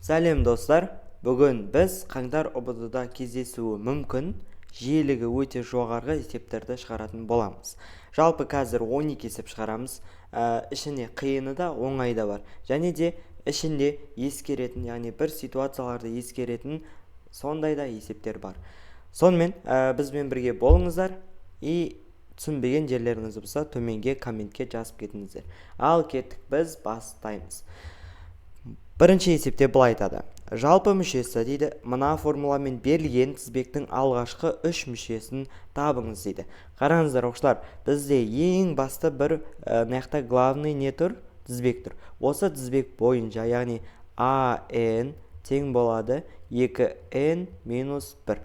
Сәлем, достар! Бүгін біз қаңтар ҰБТ-да кездесуі мүмкін, жиілігі өте жоғарғы есептерді шығаратын боламыз. Жалпы қазір 12 есеп шығарамыз. Ішіне қиыны да, оңайы да бар. Және де ішінде ескеретін, яғни бір ситуацияларды ескеретін сондай да есептер бар. Сонымен, бізбен бірге болыңыздар и түсінбеген жерлеріңіз болса, төменге комментке жазып кетіңіздер. Ал кеттік, біз бастаймыз. Бірінші есепте былай айтады: жалпы мүшесі дейді, мына формуламен берілген тізбектің алғашқы үш мүшесін табыңыз дейді. Қараңыздар, оқушылар, бізде ең басты бір мына жақта главный не тұр? Тізбек тұр. Осы тізбек бойынша, яғни а n тең болады 2n минус 1.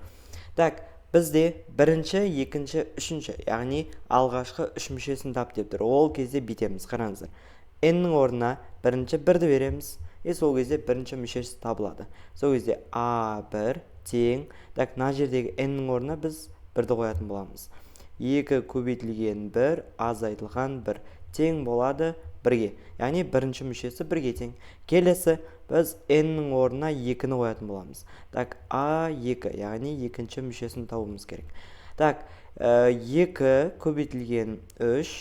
Так, бізде бірінші, екінші, үшінші, яғни алғашқы үш мүшесін тап деп тұр. Ол кезде бүйтеміз, қараңыздар: n-нің орнына бірінші бірді береміз и сол кезде бірінші мүшесі табылады. Сол кезде а1 тең, так, мына жердегі n-нің орнына біз бірді қоятын боламыз: 2 көбейтілген 1 азайтылған 1 тең болады бірге, яғни бірінші мүшесі бірге тең. Келесі біз n-нің орнына 2-ні қоятын боламыз. Так, а2, яғни екінші мүшесін табуымыз керек. Так, 2 көбейтілген 3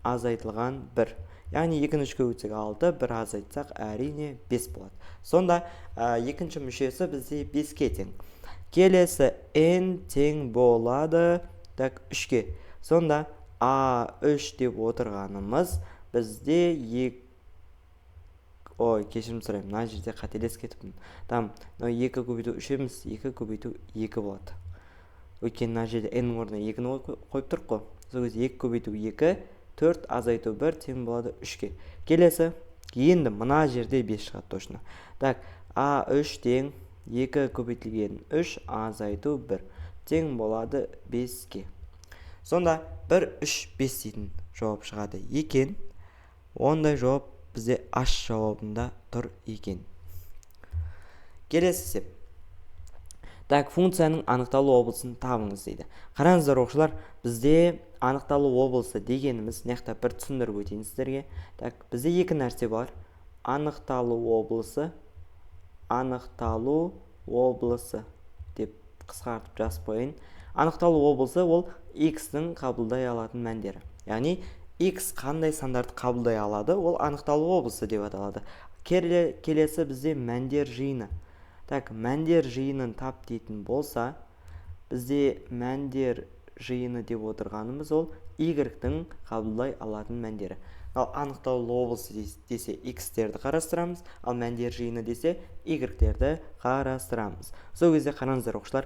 азайтылған 1, яғни екіні үшке көбейтсек, алты, бір азайтсақ, әрине, бес болады. Сонда екінші мүшесі бізде беске тең. Келесі n тең болады, так, үшке. Сонда а үш деп отырғанымыз бізде екі, ой, кешірім сұраймын, мына жерде қателесіп кетіппін. Там мынау екі көбейту үш емес, екі көбейту екі болады, өйткені мына жерде n-нің орнына екіні қойып тұрық қой. Сол кезде екі көбейту екі, төрт азайту бір тең болады үшке. Келесі енді мына жерде 5 шығады точно. Так, а 3 тең 2 көбейтілген 3 азайту 1 тең болады 5-ке. Сонда 1, 3, 5 дейтін жауап шығады екен. Ондай жауап бізде H жауабында тұр екен. Келесі есеп. Так, функцияның анықталу облысын табыңыз дейді. Қараңыздар, оқушылар, бізде анықталу облысы дегеніміз, мына жақта бір түсіндіріп өтейін сіздерге. Так, бізде екі нәрсе бар: анықталу облысы, анықталу облысы деп қысқартып жазып қояйын. Анықталу облысы ол x-ның қабылдай алатын мәндері, яғни x қандай сандарды қабылдай алады, ол анықталу облысы деп аталады. Келесі бізде мәндер жиыны. Так, мәндер жиынын тап дейтін болса, бізде мәндер жиыны деп отырғанымыз ол y-тің қабылдай алатын мәндері. Ал анықталу облысы десе, x-терді қарастырамыз, ал мәндер жиыны десе, y-терді қарастырамыз. Сол кезде қараңыздар, оқушылар,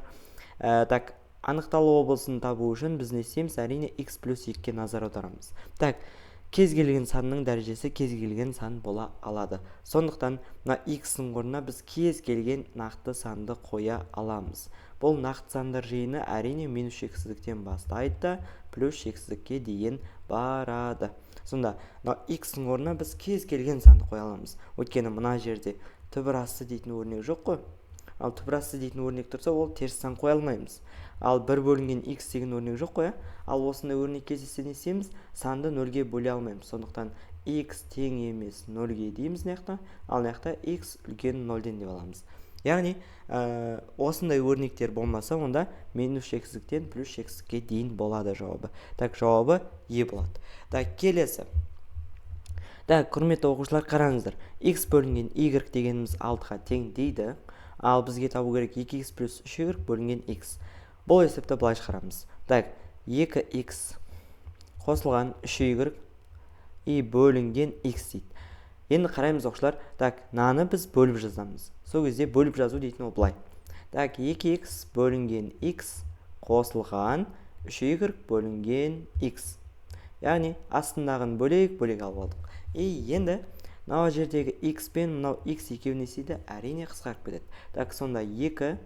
так, анықталу облысын табу үшін біз не істейміз? Әрине, x плюс 2-ге назар аударамыз. Так, кез келген санның дәрежесі кез келген сан бола алады. Сондықтан мына x-ның орнына біз кез келген нақты санды қоя аламыз. Бұл нақты сандар жиыны, әрине, минус шексіздіктен бастайды да, плюс шексіздікке дейін барады. Сонда мына x-ның орнына біз кез келген санды қоя аламыз, өйткені мына жерде түбір асты дейтін өрнек жоқ қой. Ал түбір асты дейтін өрнек тұрса, ол теріс сан қоя алмаймыз. Ал бір бөлінген x деген өрнек жоқ қой, иә? Ал осындай өрнек кездессе, не істейміз? Санды нөлге бөле алмаймыз. Сондықтан x тең емес нөлге дейміз мына жақта, ал мына жақта x үлкен нөлден деп аламыз. Яғни осындай өрнектер болмаса, онда минус шексіздіктен плюс шексіздікке дейін болады жауабы. Так, жауабы е болады. Так, келесі. Так, құрметті оқушылар, қараңыздар: x бөлінген y дегеніміз 6-ға тең дейді. Ал бізге табу керек 2x плюс 3y бөлінген x. Бұл есепті былай шығарамыз. Так, 2x қосылған 3y и бөлінген x дейді. Енді қараймыз, оқушылар. Так, мынаны біз бөліп жазамыз. Сол кезде бөліп жазу дейтін ол былай: так, 2x бөлінген x қосылған 3y бөлінген x, яғни астындағын бөлек бөлек алып алдық. И енді мынау жердегі x пен мынау x екеуі не істейді? Әрине, қысқарып кетеді. Так, сонда 2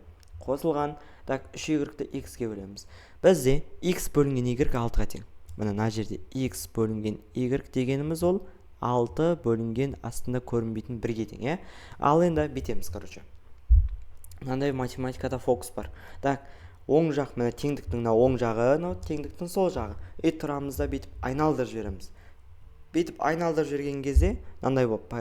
қосылған, так, 3y-ті x-ке бөлеміз. Бізде x бөлінген y 6-ға тең. Міне, мына жерде x бөлінген y дегеніміз ол 6 бөлінген астында көрінбейтін бірге тең, иә. Ал енді бүйтеміз, короче, мынандай математикада фокус бар. Так, оң жақ, міне, теңдіктің мына оң жағы, мынау теңдіктің сол жағы. И тұрамыз да, бүйтіп айналдырып жібереміз. Бүйтіп айналдырып жіберген кезде мынандай болып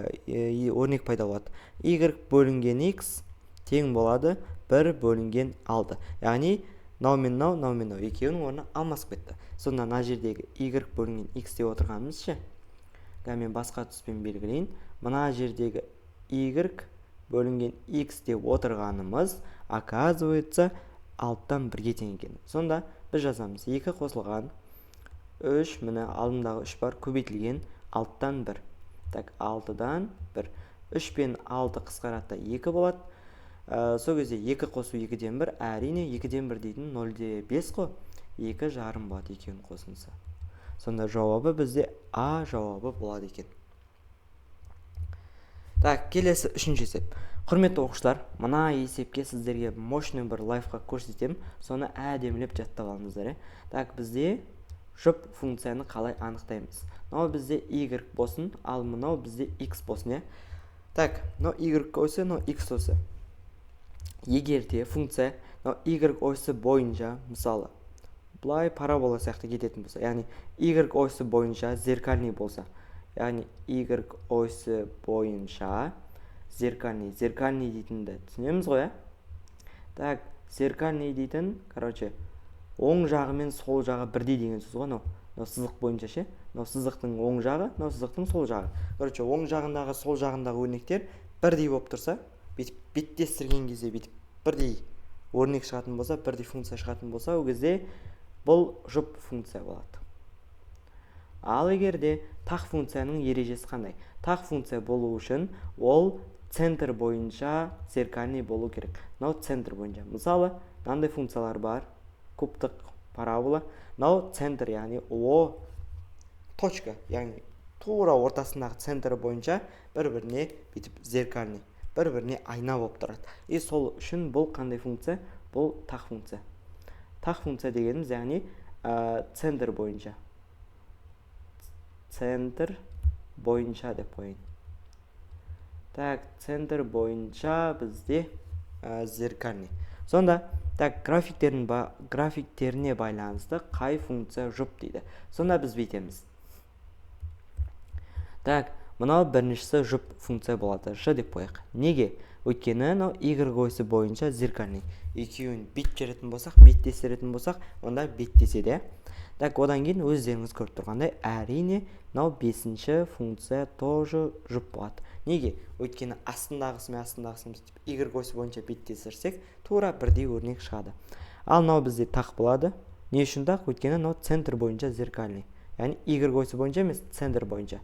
өрнек пайда болады. Y бөлінген x тең болады 1 бөлінген 6. Яғни мынау мен мынау, мынау мен мынау екеуінің орны алмасып кетті. Сонда мына жердегі y бөлінген x деп отырғанымыз ше? Мен басқа түспен белгілейін. Мына жердегі y бөлінген x деп отырғанымыз, оказывается, 6-тан 1-ге тең екен. Сонда біз жазамыз 2 қосылған 3, міне алдындағы 3 бар, көбейтілген 6-тан 1. Так, 6-дан 1. 3 пен 6 қысқарады, 2 болады. Сол кезде 2 қосу 2-ден 1, әрине 2-ден 1 дейтін 0,5 қой. 2,5 болады екеуінің қосындысы. Сонда жауабы бізде А жауабы болады екен. Так, келесі үшінші есеп. Құрметті оқушылар, мына есепке сіздерге мощный бір лайфхак көрсетемін, соны әдемілеп жаттап алыңыздар. Так, бізде жұп функцияны қалай анықтаймыз? Мынау бізде y болсын, ал мынау бізде x болсын, иә. Так, мынау y осі, мынау x осі. Егер де функция мынау y осі бойынша, мысалы, былай парабола сияқты кететін болса, яғни y осі бойынша зеркальный болса, яғни y осі бойынша зеркальный. Зеркальный дейтінді түсінеміз ғой, иә? Так, зеркальный дейтін, короче, оң жағы мен сол жағы бірдей деген сөз ғой. Мынау сызық бойынша ше, мынау сызықтың оң жағы, мынау сызықтың сол жағы. Короче, оң жағындағы, сол жағындағы өрнектер бірдей болып тұрса, бүйтіп беттестірген кезде бүйтіп бірдей өрнек шығатын болса, бірдей функция шығатын болса, ол кезде бұл жұп функция болады. Ал егер де тақ функцияның ережесі қандай? Тақ функция болу үшін ол центр бойынша зеркальный болу керек. Мынау центр бойынша, мысалы, мынандай функциялар бар, кубтық парабола. Мынау центр, яғни о точка, яғни тура ортасындағы центрі бойынша бір біріне бүйтіп зеркальный, бір біріне айна болып тұрады. И сол үшін бұл қандай функция? Бұл тақ функция. Тақ функция дегеніміз, яғни центр бойынша, центр бойынша деп қояйын. Так, центр бойынша бізде зеркальный. Сонда, так, графиктеріне байланысты қай функция жұп дейді. Сонда біз бүйтеміз. Так, мынау біріншісі жұп функция болады, ж деп қояйық. Неге? Өйткені мынау y осі бойынша зеркальный. Екеуін бүйтіп жіберетін болсақ, беттестіретін болсақ, онда беттеседі, иә. Так, одан кейін өздеріңіз көріп тұрғандай, әрине, мынау бесінші функция тоже жұп болады. Неге? Өйткені астындағысы мен астындағысын y осі бойынша беттестірсек, тура бірдей өрнек шығады. Ал мынау бізде тақ болады. Не үшін тақ? Өйткені мынау центр бойынша зеркальный, яғни y осі бойынша емес, центр бойынша.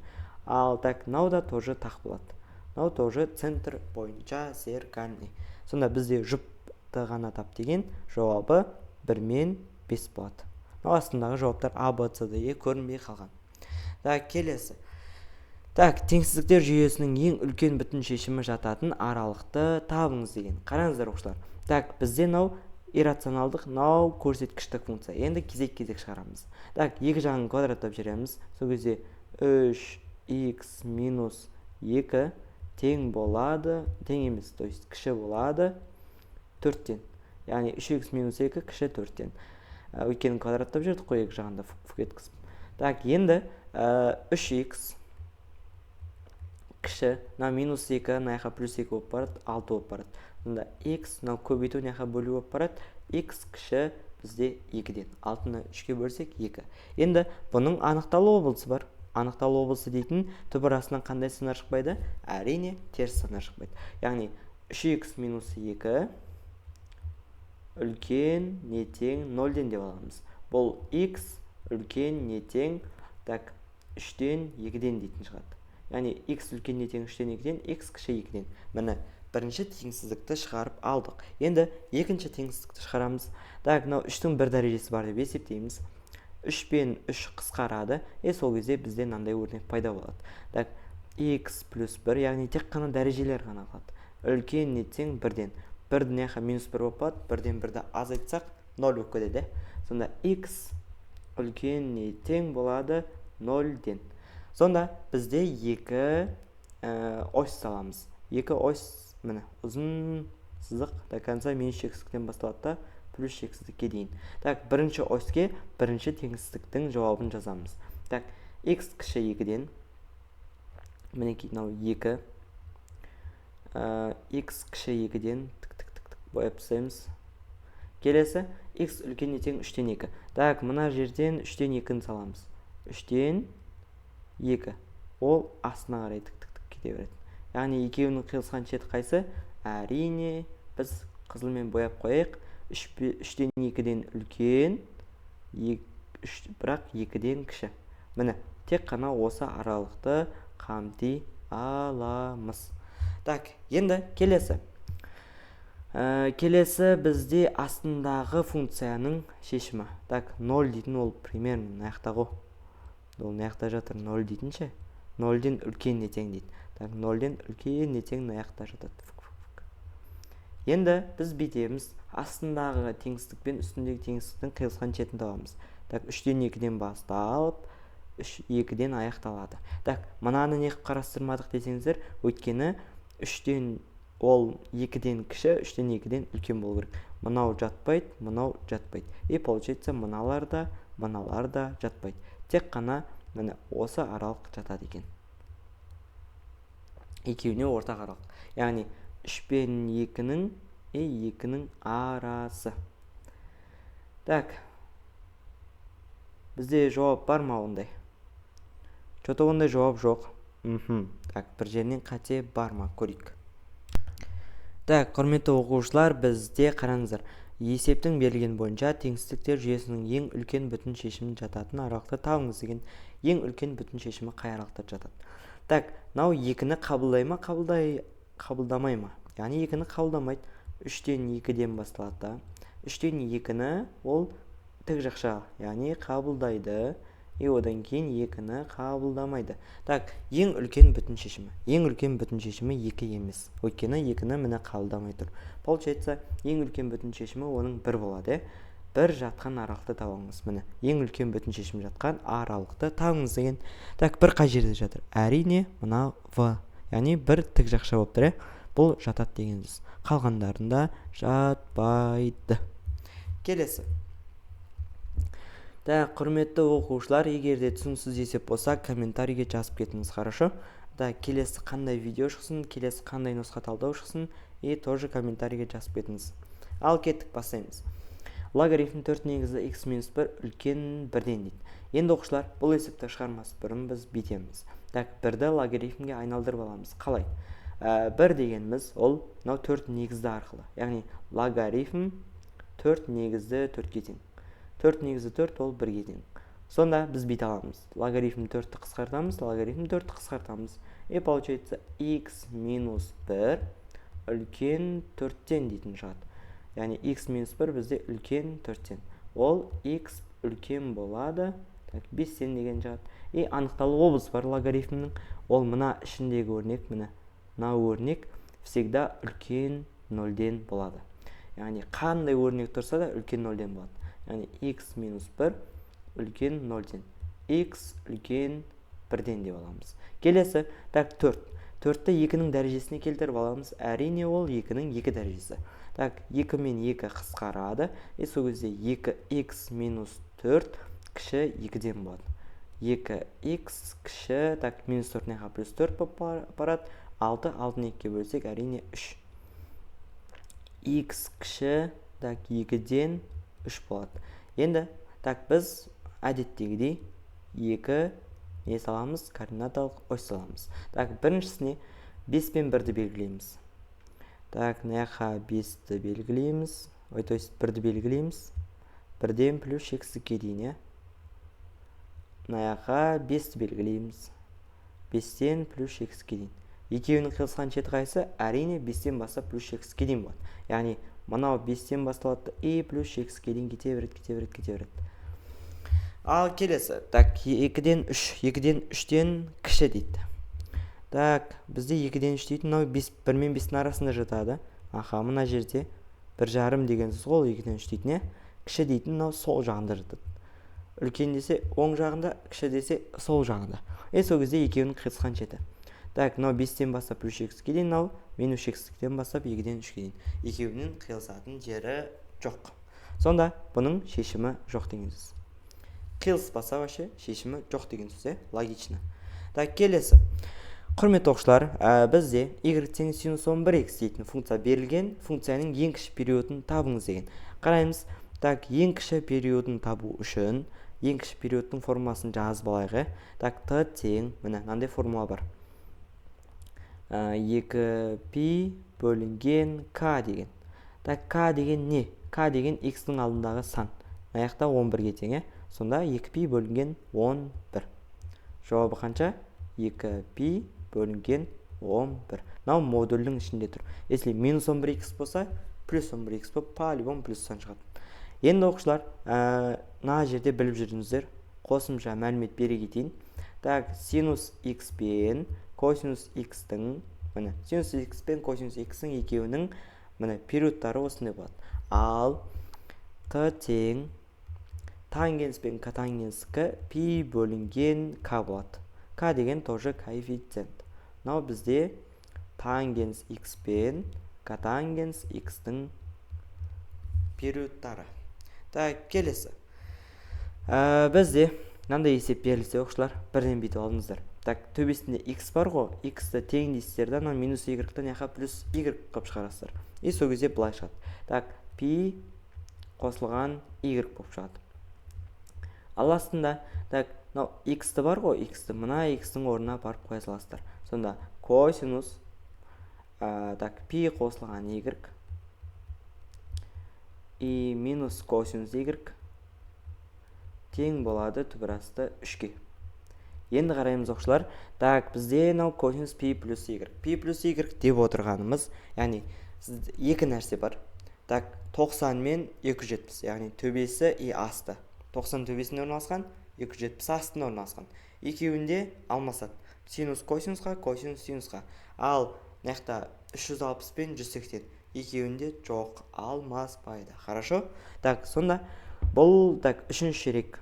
Ал, так, мынау да тоже тақ болады, мынау тоже центр бойынша зеркальный. Сонда бізде жұпты ғана тап деген, жауабы 1 мен 5 болады. Мынау астындағы жауаптар А, Б, С, Д, Е көрінбей қалған. Так, келесі. Так, теңсіздіктер жүйесінің ең үлкен бүтін шешімі жататын аралықты табыңыз деген. Қараңыздар, оқушылар. Так, бізде мынау иррационалдық, мынау көрсеткіштік функция. Енді кезек кезек шығарамыз. Так, екі жағын квадраттап жібереміз. Сол кезде 3x минус 2 тең болады, тең емес, то есть кіші болады 4-тен. Яғни 3x минус 2 кіші 4-тен, өйткені квадраттап жібердік қой екі жағында ф еткізіп. Так, енді 3x кіші, мына минус 2 мына жаққа плюс 2 болып барады, 6 болып барады. Сонда x, мынау көбейту, мына жаққа бөлу болып барады, x кіші бізде 2-ден. 6-ны 3-ке бөлсек, 2. Енді бұның анықталу облысы бар. Анықталу облысы дейтін түбір астынан қандай сандар шықпайды? Әрине, теріс сандар шықпайды. Яғни 3x минус 2 үлкен не тең 0-ден деп аламыз. Бұл x үлкен не тең, так, 3-тен 2-ден дейтін шығады. Яғни x үлкен не тең 3-тен 2-ден, x кіші 2-ден. Міне, бірінші теңсіздікті шығарып алдық. Енді екінші теңсіздікті шығарамыз. Так, мынау 3-тің бір дәрежесі бар деп есептейміз. 3 пен 3 қысқарады, и сол кезде бізде мынандай өрнек пайда болады. Так, x плюс 1, яғни тек қана дәрежелер ғана қалады, үлкен не тең бірден. Бірді мына жаққа минус бір болып қалады, бірден бірді азайтсақ, ноль болып кетеді. Сонда x үлкен не тең болады нольден. Сонда бізде екі ось саламыз. Екі ось, міне, ұзын сызық до конца минус шексіздіктен басталады да, плюс шексіздікке дейін. Так, бірінші оське бірінші теңсіздіктің жауабын жазамыз. Так, X кіші 2-ден, мінекей мынау 2, x кіші 2-ден, тік-тік-тік бояп тастаймыз. Келесі x үлкен тең 3-тен 2. Так, мына жерден 3-тен 2-ні саламыз. 3-тен 2. Ол астына қарай тік-тік-тік кете береді. Яғни екеуінің қиылысқан шеті қайсы? Әрине, біз қызылмен бояп қояйық. 3-тен 2-ден үлкен, 3, бірақ 2-ден кіші. Міне, тек қана осы аралықты қамти аламыз. Так, енді келесі. Келесі бізде астындағы функцияның шешімі. Так, 0 дейтін ол примерно мына жақта ғой. Ол мына жақта жатыр, 0 дейтін ше. 0-ден үлкен не тең дейді. Так, 0-ден үлкен не тең мына жақта жатады. Енді біз бүйтеміз, астындағы теңсіздік пен үстіндегі теңсіздіктің қиылысқан шетін табамыз. Так, 3-тен 2-ден басталып, 3 2-ден аяқталады. Так, мынаны неғып қарастырмадық десеңіздер, өйткені 3-тен ол 2-ден кіші, 3-тен 2-ден үлкен болу керек. Мынау жатпайды, мынау жатпайды. И получается, мыналар да, мыналар да жатпайды. Тек қана міне осы аралық жатады екен. Екеуіне ортақ аралық. Яғни 3 пен 2-нің и 2-нің арасы. Так. Бізде жауап бар ма ондай? Что-то ондай жауап жоқ. Так, бір жерінен қате бар ма, көрейік. Так, құрметті оқушылар, бізде қараңыздар. Есептің берілген бойынша теңсіздіктер жүйесінің ең үлкен бүтін шешімін жататын аралықты табыңыз деген. Ең үлкен бүтін шешімі қай аралықта жатады? Так, мынау 2-ні қабылдай ма, қабылдамай ма? Яғни 2-ні қабылдамайды. 3-тен 2-ден басталады да. 3-тен 2-ні ол тік жақша, яғни қабылдайды. И одан кейін 2-ні қабылдамайды. Так, ең үлкен бүтін шешімі. Ең үлкен бүтін шешімі 2 емес. Өйткені 2-ні міне қабылдамай тұр. Получается, ең үлкен бүтін шешімі оның 1 болады. 1 жатқан аралықты табамыз. Міне, ең үлкен бүтін шешім жатқан аралықты табыңыз деген. Так, 1 қай жерде жатыр? Әрине, мына В. Яғни 1 тік жақша болып тұр, Бұл жатады деген сөз. Қалғандарында жатпайды. Келесі. Так, құрметті оқушылар, егер де түсініксіз есеп болса, комментарийге жазып кетіңіз, хорошо? Так, келесі қандай видео шықсын, келесі қандай нұсқа талдау шықсын, и тоже комментарийге жазып кетіңіз. Ал кеттік, бастаймыз. Логарифм 4 негізі x минус 1 үлкен 1-ден дейді. Енді оқушылар, бұл есепті шығармас бұрын біз бүйтеміз. Так, 1-ді логарифмге айналдырып аламыз. Қалай? 1 дегеніміз ол мынау 4 негізді арқылы. Яғни логарифм 4 негізді 4-ге тең. 4 негізі 4 ол 1-ге тең. Сонда біз бүйте аламыз. Логарифм 4-ті қысқартамыз, логарифм 4-ті қысқартамыз. И получается x минус 1 үлкен 4-тен дейтін шығады. Яғни x минус 1 бізде үлкен 4-тен. Ол x үлкен болады, так, 5-тен деген шығады. И анықталу облыс бар логарифмнің. Ол мына ішіндегі өрнек, міне, мына өрнек всегда үлкен 0-ден болады. Яғни қандай өрнек тұрса да үлкен 0-ден болады. Яғни x минус 1 үлкен 0-ден, x үлкен 1-ден деп аламыз. Келесі, так, 4. 4-ті 2-нің дәрежесіне келтіріп аламыз. Әрине, ол 2-нің 2 дәрежесі. Так, 2 мен 2 қысқарады. И сол кезде 2x минус 4 кіші 2-ден болады. 2x кіші, так, минус 4 мына плюс 4 болып барады. 6, 6-ны 2-ге бөлсек, әрине 3. X кіші, так, 2-ден 3 болады. Енді, так, біз әдеттегідей 2 не саламыз? Координаталық ось саламыз. Так, біріншісіне 5 пен 1-ді белгілейміз. Так, мына жаққа 5-ті белгілейміз. Ой, то есть 1-ді белгілейміз. 1-ден плюс шексіздікке дейін, иә. Мына жаққа 5-ті белгілейміз. 5-тен плюс шексіздікке дейін. Екеуінің қиылысқан шеті қайсы? Әрине, 5-тен бастап плюс шексіздікке дейін болады. Яғни мынау 5-тен басталады и плюс шексіздікке дейін кете береді, кете береді, кете береді. Ал келесі, так, 2-ден 3, 2-ден 3-тен кіші дейді. Так, бізде 2-ден 3 дейтін мынау 5, 1 мен 5-тің арасында жатады. Аха, мына жерде 1,5 деген сөз ғой, 2-ден 3 дейтін, иә. Кіші дейтін мынау сол жағында жатады. Үлкен десе оң жағында, кіші десе сол жағында. И сол кезде екеуінің қиылысқан шеті. Так, мынау 5-тен бастап плюс шексіздікке дейін, мынау минус шексіздіктен бастап 2-ден 3-ке дейін. Екеуінің қиылысатын жері жоқ. Сонда бұның шешімі жоқ деген сөз. Қиылыспаса, вообще шешімі жоқ деген сөз, иә, логично. Так, келесі. Құрметті оқушылар, бізде y тең синус 11x дейтін функция берілген. Функцияның ең кіші периодын табыңыз деген. Қараймыз. Так, ең кіші периодын табу үшін ең кіші периодтың формуласын жазып алайық, иә. Так, t тең, міне, мынандай формула бар. 2 пи бөлінген к деген. Так, к деген не? К деген x-тің алдындағы сан. Мына жақта 11-ге тең, иә. Сонда 2 пи бөлінген 11. Жауабы қанша? 2 пи бөлінген 11. Мынау модульдің ішінде тұр. Если минус 11x болса, плюс 11x болып, по-любому плюс сан шығады. Енді, оқушылар, мына жерде біліп жүріңіздер, қосымша мәлімет бере кетейін. Так, синус x пен косинус x-тің, міне, синус x пен косинус x-тің екеуінің, міне, периодтары осындай болады. Ал t тең тангенс пен котангенскі пи бөлінген к болады. К деген тоже коэффициент. Мынау бізде тангенс x пен котангенс x-тің периодтары. Так, келесі. Бізде мынандай есеп берілсе, оқушылар, бірден бүйтіп алыңыздар. Так, төбесінде x бар ғой, x-ті тең дейсіздер да, мына минус y-ті мына жаққа плюс y қылып шығарасыздар. И сол кезде былай шығады. Так, пи қосылған y болып шығады. Ал астында, так, мынау x-ті бар ғой, x-ті мына x-тің орнына барып қоя саласыздар. Сонда косинус, так, пи қосылған y и минус косинус y тең болады түбір асты 3-ке. Енді қараймыз, оқушылар. Так, бізде мынау косинус пи плюс y. Пи плюс y деп отырғанымыз, яғни екі нәрсе бар. Так, 90 мен 270, яғни төбесі и асты. 90 төбесінде орналасқан, 270 астында орналасқан. Екеуінде алмасады. Синус косинусқа, косинус синусқа. Ал мына жақта 360 пен 180, екеуінде жоқ, алмаспайды. Хорошо? Так, сонда бұл, так, үшінші ширек.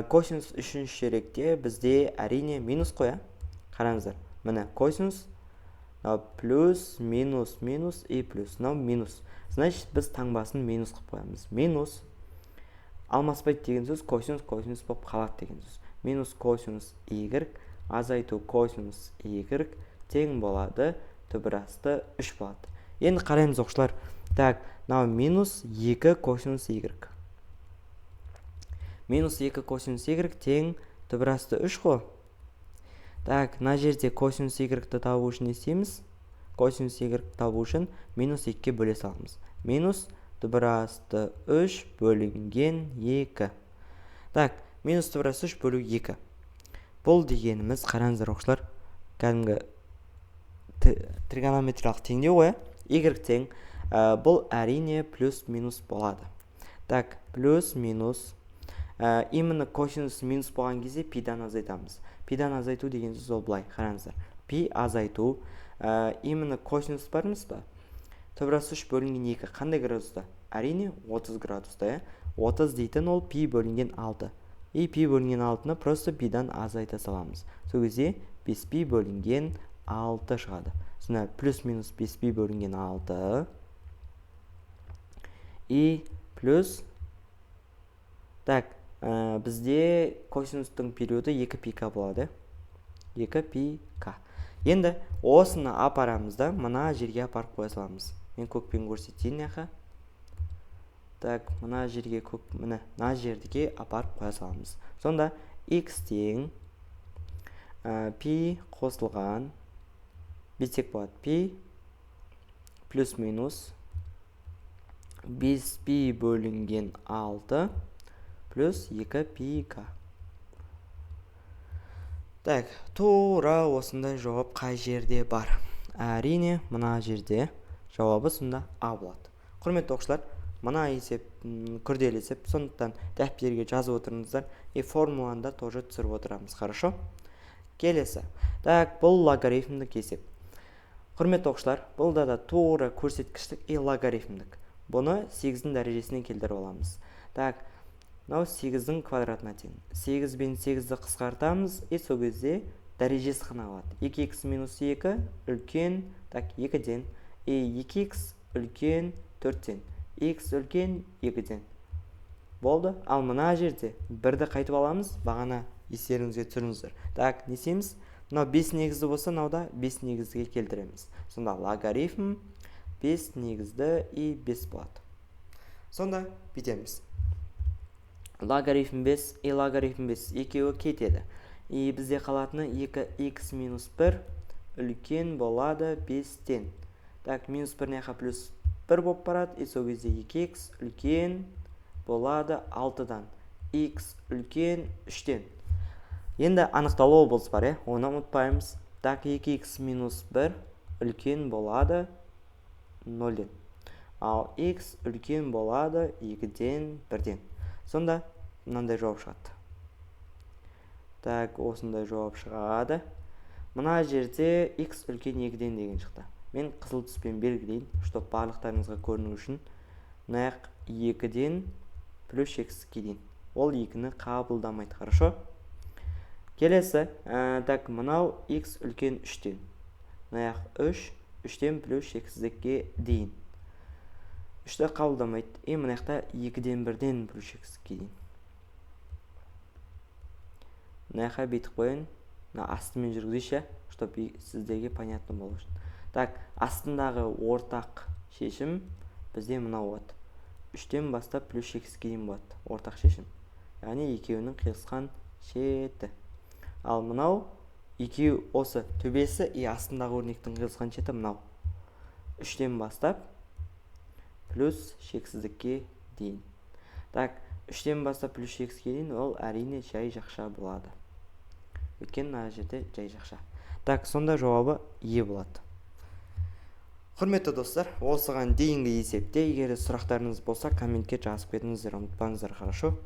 Косинус үшінші ширекте бізде, әрине, минус қой, иә? Қараңыздар. Міне, косинус плюс, минус, минус и плюс. Мынау минус. Значит, біз таңбасын минус қылып қоямыз. Минус алмаспайды деген сөз, косинус косинус болып қалады деген сөз. Минус косинус y азайту косинус y тең болады түбір асты 3 болады. Енді қараймыз, оқушылар. Так, мынау минус 2 косинус y. Минус 2 косинус y тең түбір асты 3 қой. Так, мына жерде косинус y-ті табу үшін не істейміз? Косинус y табу үшін минус 2-ге бөле саламыз. Минус түбір асты 3 бөлінген 2. Так, минус түбір асты 3 бөлу 2. Бұл дегеніміз, қараңыздар, оқушылар, кәдімгі тригонометриялық теңдеу ғой, y тең, бұл, әрине, плюс минус болады. Так, плюс минус, именно косинус минус болған кезде пидан азайтамыз. Пидан азайту деген сөз ол былай, қараңыздар. Пи азайту, именно косинус бар емес па? Түбір асты 3 бөлінген 2 қандай градуста? Әрине, 30 градуста, иә. 30 дейтін ол пи бөлінген 6. И пи бөлінген 6-ны просто пидан азайта саламыз. Сол кезде 5 пи бөлінген 6 шығады. Сонда плюс минус 5 пи бөлінген 6 и плюс, так, бізде косинустың периоды 2 пи к болады. 2 пи к. Енді осыны апарамыз да, мына жерге апарып қоя саламыз. Мен көкпен көрсетейін мына. Так, мына жерге көк, міне, мына жерге апарып қоя саламыз. Сонда x тең пи қосылған, бүйтсек болады, пи плюс минус 5 пи бөлінген 6 плюс 2 пи к. Так, тура осындай жауап қай жерде бар? Әрине, мына жерде. Жауабы сонда а болады. Құрметті оқушылар, мына есеп күрделі есеп, сондықтан дәптерге жазып отырыңыздар и формуланы да тоже түсіріп отырамыз. Хорошо? Келесі. Так, бұл логарифмдік есеп. Құрметті оқушылар, бұл да тура көрсеткіштік и логарифмдік. Бұны 8-дің дәрежесіне келтіріп аламыз. Так, мынау 8-дің квадратына тең. 8 бен 8-ді қысқартамыз, и сол кезде дәрежесі қана қалады. 2х минус 2 үлкен, так, 2-ден, и 2х үлкен 4-тен, х үлкен 2-ден. Болды. Ал мына жерде 1-ді қайтып аламыз, бағана естеріңізге түсіріңіздер. Так, не істейміз? Мынау 5 негізді болса, мынау да 5 негіздіге келтіреміз. Сонда логарифм 5 негізді и 5 болады. Сонда бүйтеміз. Логарифм 5 и логарифм 5 екеуі кетеді. И бізде қалатыны 2х минус 1 үлкен болады 5-тен. Так, минус 1 мына плюс 1 болып барады. И сол кезде 2х үлкен болады 6-дан. Х үлкен 3-тен. Енді анықталу облыс бар, оны ұмытпаймыз. Так, 2х минус 1 үлкен болады 0-ден. Ал х үлкен болады 2-ден 1-ден. Сонда мынандай жауап шығады. Так, осындай жауап шығады. Мына жерде х үлкен 2-ден деген шықты. Мен қызыл түспен белгілейін, чтоб барлықтарыңызға көріну үшін. Мына жақ 2-ден плюс шексізге дейін. Ол 2-ні қабылдамайды, хорошо? Келесі, так, мынау х үлкен 3-тен. Мына жақ 3, 3-тен плюс шексіздікке дейін. 3-ті қабылдамайды. И мына жақта 2-ден 1-ден плюс шексіздікке дейін. Мына жаққа бүйтіп қояйын. Мына астымен жүргізейінші, чтоб сіздерге понятно болу үшін. Так, астындағы ортақ шешім бізде мынау болады. 3-тен бастап плюс шексізге дейін болады ортақ шешім. Яғни екеуінің қиылысқан шеті. Ал мынау екеу осы төбесі и астындағы өрнектің қиылысқан шеті мынау. 3-тен бастап плюс шексіздікке дейін. Так, 3-тен бастап плюс шексізге дейін ол әрине жай жақша болады. Өйткені мына жерде жай жақша. Так, сонда жауабы Е болады. Құрметті достар, осыған дейінгі есепте егер сұрақтарыңыз болса, комментке жазып кетіңіздер, ұмытпаңыздар, хорошо?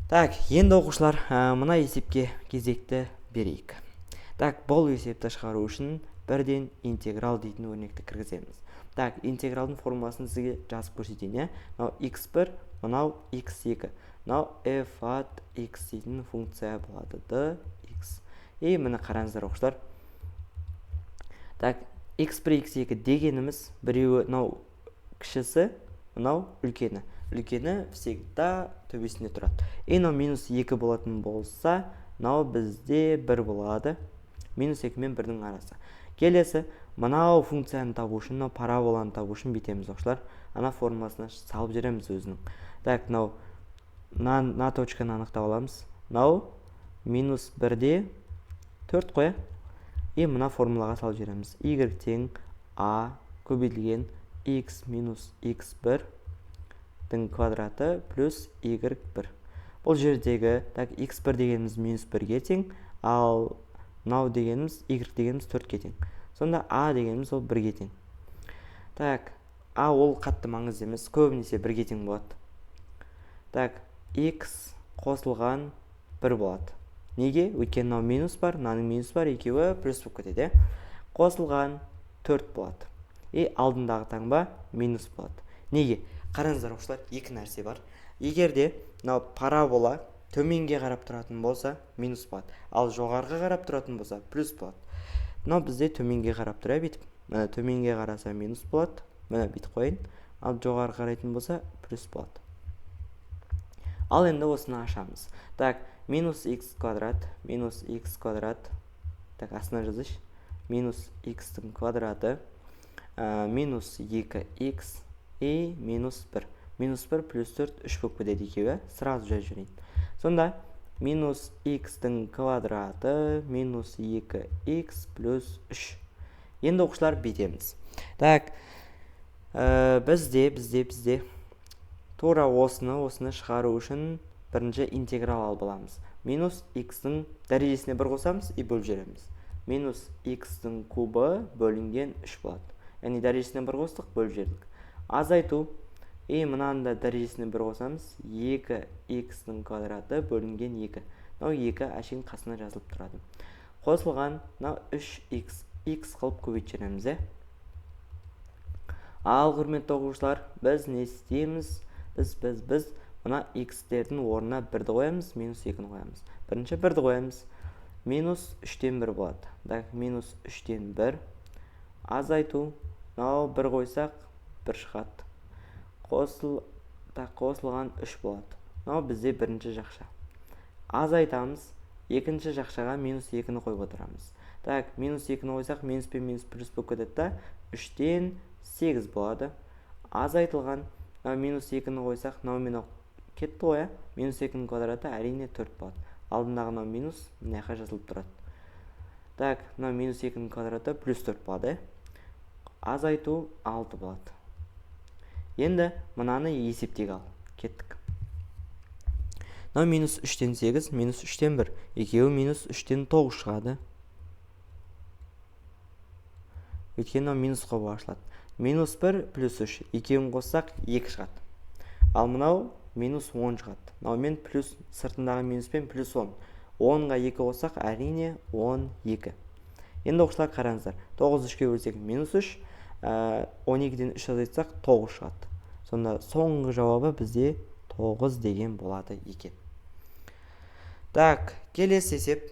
Так, енді оқушылар, мына есепке кезекті берейік. Так, бұл есепті шығару үшін бірден интеграл дейтін өрнекті кіргіземіз. Так, интегралдың формуласын сізге жазып көрсетейін, иә? Мынау x1, мынау x2. Мынау f от x дейтін функция болады, dx. И міне қараңыздар, оқушылар. Так, x1, x2 дегеніміз біреуі мынау кішісі, мынау үлкені. Үлкені всегда төбесінде тұрады. И мынау минус 2 болатын болса, мынау бізде 1 болады. Минус 2 мен 1-дің арасы. Келесі, мынау функцияны табу үшін, мынау параболаны табу үшін бүйтеміз, оқушылар. Ана формуласына салып жібереміз өзінің. Так, мынау мына точканы анықтап аламыз. Мынау минус 1-де 4 қоя. И мына формулаға салып жібереміз. Y тең а көбейтілген x минус x1 дің квадраты плюс y1. Бұл жердегі, так, x1 дегеніміз минус 1-ге тең, ал мынау дегеніміз y дегеніміз 4-ке тең. Сонда а дегеніміз ол 1-ге тең. Так, а ол қатты маңызды емес, көбінесе 1-ге тең болады. Так, x қосылған 1 болады. Неге? Өйткені мынау минус бар, мынаның минус бар, екеуі плюс болып кетеді, иә? Қосылған 4 болады. И алдындағы таңба минус болады. Неге? Қараңыздар, оқушылар, екі нәрсе бар. Егер де мынау парабола төменге қарап тұратын болса, минус болады. Ал жоғарыға қарап тұратын болса, плюс болады. Мынау бізде төменге қарап тұр, бүйтіп. Міне, төменге қараса минус болады. Міне, бүйтіп қояйын. Ал жоғары қарайтын болса, плюс болады. Ал енді осыны ашамыз. Так, минус х квадрат, минус х квадрат. Так, астына жазайыншы. Минус х-тің квадраты, минус 2х и минус 1. Минус 1 плюс 4, 3 болып кетеді екеуі. Сразу жазып жіберейін. Сонда минус х-тің квадраты минус 2х плюс 3. Енді, оқушылар, бүйтеміз. Так, бізде тура осыны шығару үшін бірінші интеграл алып аламыз. Минус х-тің дәрежесіне бір қосамыз и бөліп жібереміз. Минус х-тің кубы бөлінген 3 болады. Яғни дәрежесіне бір қостық, бөліп жібердік. Азайту, и мынаны да дәрежесіне бір қосамыз. 2х-тің квадраты бөлінген 2. Мынау 2 әшейін қасына жазылып тұрады. Қосылған мынау 3х, х қылып көбейтіп жібереміз, иә. Ал, құрметті оқушылар, біз не істейміз? Біз мына х-тердің орнына 1-ді қоямыз, минус 2-ні қоямыз. Бірінші 1-ді қоямыз. Минус 3-тен 1 болады. Так, минус 3-тен 1 азайту. Мынау 1 қойсақ, 1 шығады. Қосыл Так, қосылған 3 болады. Мынау бізде бірінші жақша. Азайтамыз, екінші жақшаға минус 2-ні қойып отырамыз. Так, минус 2-ні қойсақ, минус пен минус плюс болып кетеді да, 3-тен 8 болады. Азайтылған, мынау минус 2-ні қойсақ, мынау мен кетті ғой, ә? Минус 2-нің квадраты әрине 4 болады. Алдындағы мынау минус мына жаққа жазылып тұрады. Так, мынау минус 2-нің квадраты плюс 4 болады, ә? Азайту 6 болады. Енді мынаны есептек ал. Кеттік. Мынау минус 3-тен 8, минус 3-тен 1. Екеуі минус 3-тен 9 шығады. Өйткені мынау минус қобы ашылады. Минус 1 плюс 3. Екеуін қоссақ 2 шығады. Ал мынау минус 10 шығады. Мынаумен плюс, сыртындағы минуспен плюс 10. 10-ға 2 қоссақ әрине 12. Енді оқушылар қараңыздар. 9 3-ке бөлсек минус 3, 12-ден 3 азайтсақ 9 шығады. Сонда соңғы жауабы бізде 9 деген болады екен. Так, келесі есеп.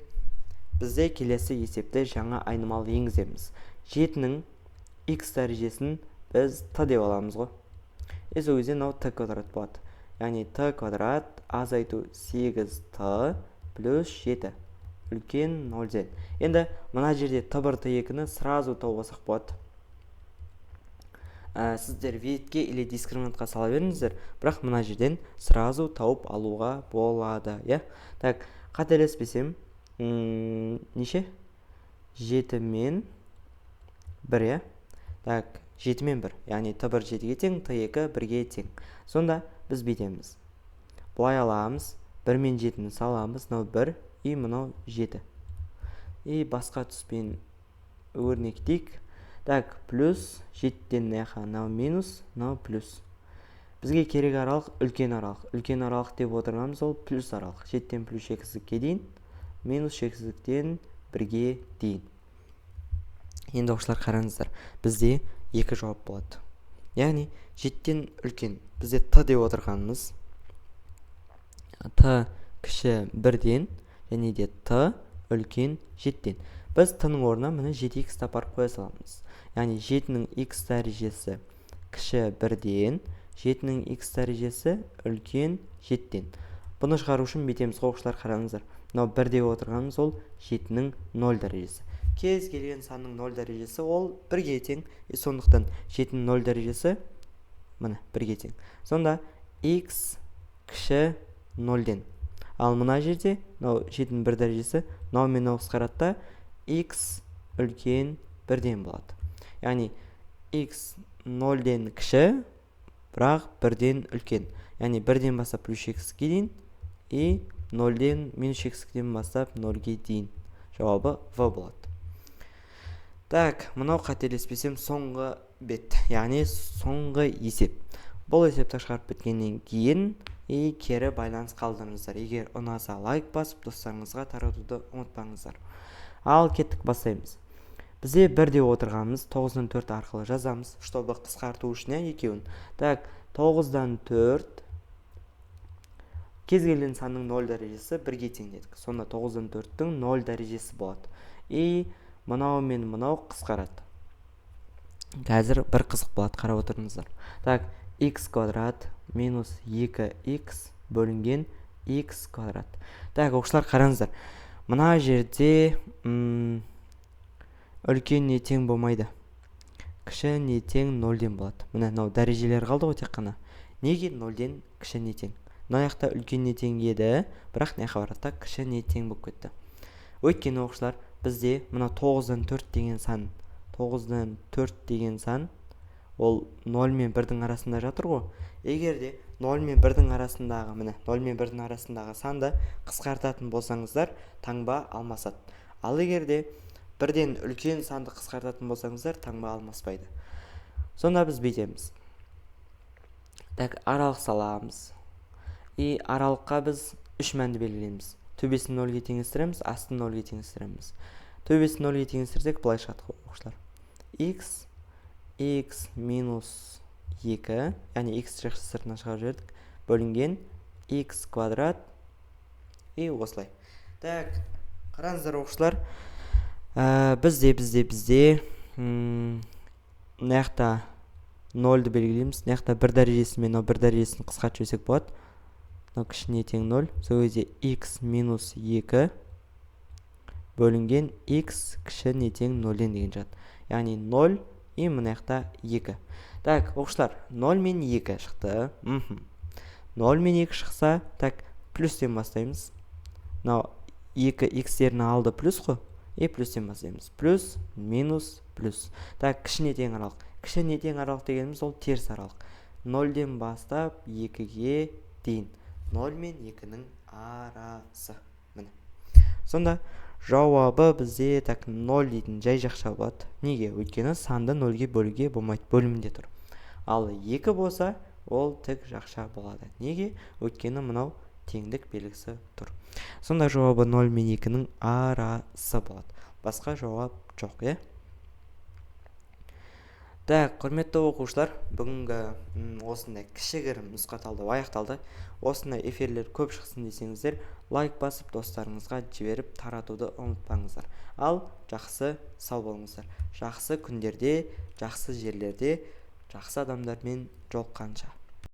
Бізде келесі есепті жаңа айнымалы енгіземіз. 7-нің x дәрежесін біз t деп аламыз ғой. Сол кезде мынау t квадрат болады. Яғни t квадрат азайту 8t плюс 7 үлкен 0-ден. Енді мына жерде t1, t2-ні сразу тауып алсақ болады. Сіздер ветке или дискриминантқа сала беріңіздер, бірақ мына жерден сразу тауып алуға болады, иә? Так, қателеспесем, неше? 7 мен 1, иә? Так, 7 мен 1, яғни t1 7-ге тең, t2 1-ге тең. Сонда біз бүйтеміз. Былай аламыз, 1 мен 7-ні саламыз, мынау 1 и мынау 7. И басқа түспен өрнектейік. Так, плюс 7-тен мына мынау минус, мынау плюс. Бізге керек аралық үлкен аралық. Үлкен аралық деп отырғанымыз ол плюс аралық. 7-тен плюс шексіздікке дейін, минус шексіздіктен 1-ге дейін. Енді оқушылар қараңыздар, бізде екі жауап болады. Яғни 7-тен үлкен. Бізде t деп отырғанымыз t кіші 1-ден және де t үлкен 7-тен. Біз t-ның орнына міне 7x апарып қоя саламыз. Яғни 7-нің x дәрежесі кіші 1-ден, 7-нің x дәрежесі үлкен 7-тен. Бұны шығару үшін бүйтеміз, оқушылар қараңыздар. Мынау 1 деп отырғанымыз ол 7-нің 0 дәрежесі. Кез келген санның 0 дәрежесі ол 1-ге тең. Сондықтан 7-нің 0 дәрежесі міне 1-ге тең. Сонда x кіші 0-ден. Ал мына жерде мынау 7-нің 1 дәрежесі мынау мен мынау қысқарады да x үлкен 1-ден болады. Яғни x 0-ден кіші, бірақ 1-ден үлкен. Яғни 1-ден бастап плюс шексіздікке дейін и 0-ден минус шексіздіктен бастап 0-ге дейін. Жауабы В болады. Так, мынау қателеспесем соңғы бет, яғни соңғы есеп. Бұл есепті шығарып біткеннен кейін и кері байланыс қалдырыңыздар. Егер ұнаса лайк басып, достарыңызға таратуды ұмытпаңыздар. Ал кеттік, бастаймыз. Бізде 1 деп отырғанымыз 9-дан 4 арқылы жазамыз, чтобы қысқарту үшін екеуін. Так, 9-дан 4 кез келген санның 0 дәрежесі 1-ге тең дедік. Сонда 9-дан 4-тің 0 дәрежесі болады. И мынау мен мынау қысқарады. Қазір бір қызық болады, қарап отырыңыздар. Так, x квадрат минус 2x бөлінген x квадрат. Так, оқушылар қараңыздар. Мына жерде үлкен не тең болмайды. Кіші не тең 0-ден болады. Міне мынау дәрежелер қалды ғой тек қана. Неге 0-ден кіші не тең? Мына жақта үлкен не тең еді, бірақ мына жаққа барады да кіші не тең болып кетті. Өйткені оқушылар, бізде мына 9-дан 4 деген сан, 9-дан 4 деген сан ол 0 мен 1-дің арасында жатыр ғой. Егер де 0 мен 1-дің арасындағы, міне 0 мен 1-дің арасындағы санды қысқартатын болсаңыздар, таңба алмасады. Ал егер де 1-ден үлкен санды қысқартатын болсаңыздар, таңба алмаспайды. Сонда біз бүйтеміз. Так, аралық саламыз. И аралыққа біз 3 мәнді белгілейміз. Төбесін 0-ге теңестіреміз, астын 0-ге теңестіреміз. Төбесін 0-ге теңестірсек былай шығады оқушылар. X, x минус 2, яғни x жақша сыртына шығарып жібердік, бөлінген x квадрат и осылай. Так, қараңыздар оқушылар, бізде мына жақта 0-ді белгілейміз. Мына жақта 1 дәрежесі мен 1 дәрежесін қысқартып жіберсек болады. Мынау кіші не тең 0. Сол кезде x минус 2 бөлінген x кіші не тең 0-ден деген шығады. Яғни 0 и мына жақта 2. Так, оқушылар, 0 мен 2 шықты. 0 мен 2 шықса, так, плюстен бастаймыз. Мынау 2 x-терінің алды плюс қой. И плюстен бастаймыз. Плюс, минус, плюс. Так, кіші не тең аралық. Кіші не тең аралық дегеніміз ол теріс аралық. 0-ден бастап 2-ге дейін. 0 мен 2-нің арасы. Міне. Сонда жауабы бізде так 0 дейтін жай жақша болады. Неге? Өйткені санды 0-ге бөлуге болмайды, бөлімінде тұр. Ал 2 болса, ол тік жақша болады. Неге? Өйткені мынау теңдік белгісі тұр. Сонда жауабы 0 мен 2-нің арасы болады. Басқа жауап жоқ, иә? Так, құрметті оқушылар, бүгінгі осындай кішігірім нұсқа талдау аяқталды. Осындай эфирлер көп шықсын десеңіздер, лайк басып, достарыңызға жіберіп таратуды ұмытпаңыздар. Ал жақсы, сау болыңыздар. Жақсы күндерде, жақсы жерлерде, жақсы адамдармен жолыққанша.